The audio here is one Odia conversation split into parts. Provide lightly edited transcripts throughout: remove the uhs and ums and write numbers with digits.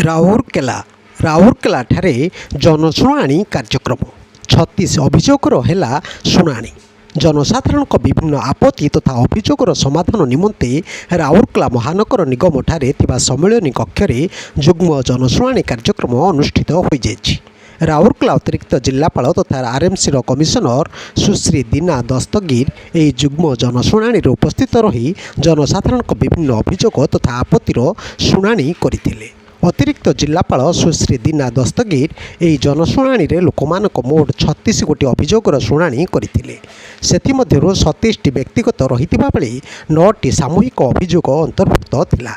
ରାଉରକେଲା, ରାଉରକେଲାଠାରେ ଜନଶୁଣାଣି କାର୍ଯ୍ୟକ୍ରମ। 36 ଅଭିଯୋଗର ହେଲା ଶୁଣାଣି। ଜନସାଧାରଣଙ୍କ ବିଭିନ୍ନ ଆପତ୍ତି ତଥା ଅଭିଯୋଗର ସମାଧାନ ନିମନ୍ତେ ରାଉରକେଲା ମହାନଗର ନିଗମଠାରେ ଥିବା ସମ୍ମିଳନୀ କକ୍ଷରେ ଯୁଗ୍ମ ଜନଶୁଣାଣି କାର୍ଯ୍ୟକ୍ରମ ଅନୁଷ୍ଠିତ ହୋଇଯାଇଛି। ରାଉରକେଲା ଅତିରିକ୍ତ ଜିଲ୍ଲାପାଳ ତଥା ଆର୍ଏମ୍ସିର କମିଶନର ସୁଶ୍ରୀ ଦୀନା ଦସ୍ତଗୀର ଏହି ଯୁଗ୍ମ ଜନଶୁଣାଣିରେ ଉପସ୍ଥିତ ରହି ଜନସାଧାରଣଙ୍କ ବିଭିନ୍ନ ଅଭିଯୋଗ ତଥା ଆପତ୍ତିର ଶୁଣାଣି କରିଥିଲେ। ଅତିରିକ୍ତ ଜିଲ୍ଲାପାଳ ସୁଶ୍ରୀ ଦୀନା ଦସ୍ତଗୀର ଏହି ଜନଶୁଣାଣିରେ ଲୋକମାନଙ୍କ ମୋଟ 36 ଗୋଟି ଅଭିଯୋଗର ଶୁଣାଣି କରିଥିଲେ। ସେଥିମଧ୍ୟରୁ 27ଟି ବ୍ୟକ୍ତିଗତ ରହିଥିବା ବେଳେ ନଅଟି ସାମୂହିକ ଅଭିଯୋଗ ଅନ୍ତର୍ଭୁକ୍ତ ଥିଲା।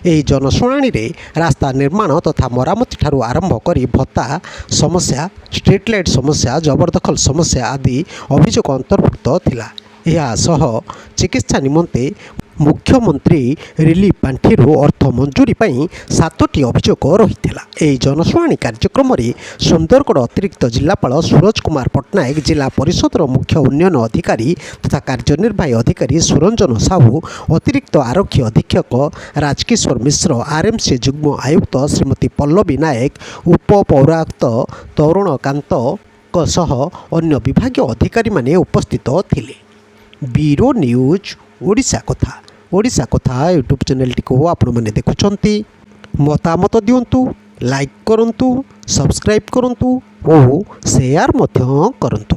ଏହି ଜନଶୁଣାଣିରେ ରାସ୍ତା ନିର୍ମାଣ ତଥା ମରାମତି ଠାରୁ ଆରମ୍ଭ କରି ଭତ୍ତା ସମସ୍ୟା, ଷ୍ଟ୍ରିଟ୍ ଲାଇଟ୍ ସମସ୍ୟା, ଜବରଦଖଲ ସମସ୍ୟା ଆଦି ଅଭିଯୋଗ ଅନ୍ତର୍ଭୁକ୍ତ ଥିଲା। ଏହା ସହ ଚିକିତ୍ସା ନିମନ୍ତେ ମୁଖ୍ୟମନ୍ତ୍ରୀ ରିଲିଫ୍ ପାଣ୍ଠିରୁ ଅର୍ଥ ମଞ୍ଜୁରୀ ପାଇଁ ସାତୋଟି ଅଭିଯୋଗ ରହିଥିଲା। ଏହି ଜନଶୁଣାଣି କାର୍ଯ୍ୟକ୍ରମରେ ସୁନ୍ଦରଗଡ଼ ଅତିରିକ୍ତ ଜିଲ୍ଲାପାଳ ସୁରଜ କୁମାର ପଟ୍ଟନାୟକ, ଜିଲ୍ଲା ପରିଷଦର ମୁଖ୍ୟ ଉନ୍ନୟନ ଅଧିକାରୀ ତଥା କାର୍ଯ୍ୟନିର୍ବାହୀ ଅଧିକାରୀ ସୁରଞ୍ଜନ ସାହୁ, ଅତିରିକ୍ତ ଆରକ୍ଷୀ ଅଧୀକ୍ଷକ ରାଜକିଶୋର ମିଶ୍ର, ଆର୍ଏମ୍ସି ଯୁଗ୍ମ ଆୟୁକ୍ତ ଶ୍ରୀମତୀ ପଲ୍ଲବୀ ନାୟକ, ଉପ ପୌରାୟୁକ୍ତ ତରୁଣ କାନ୍ତଙ୍କ ସହ ଅନ୍ୟ ବିଭାଗୀୟ ଅଧିକାରୀମାନେ ଉପସ୍ଥିତ ଥିଲେ। ବ୍ୟୁରୋ ନ୍ୟୁଜ୍, ଓଡ଼ିଶା କଥା। ଓଡ଼ିଶା କଥା ୟୁଟ୍ୟୁବ୍ ଚ୍ୟାନେଲଟିକୁ ଆପଣମାନେ ଦେଖୁଛନ୍ତି। ମତାମତ ଦିଅନ୍ତୁ, ଲାଇକ୍ କରନ୍ତୁ, ସବସ୍କ୍ରାଇବ୍ କରନ୍ତୁ ଓ ସେୟାର ମଧ୍ୟ କରନ୍ତୁ।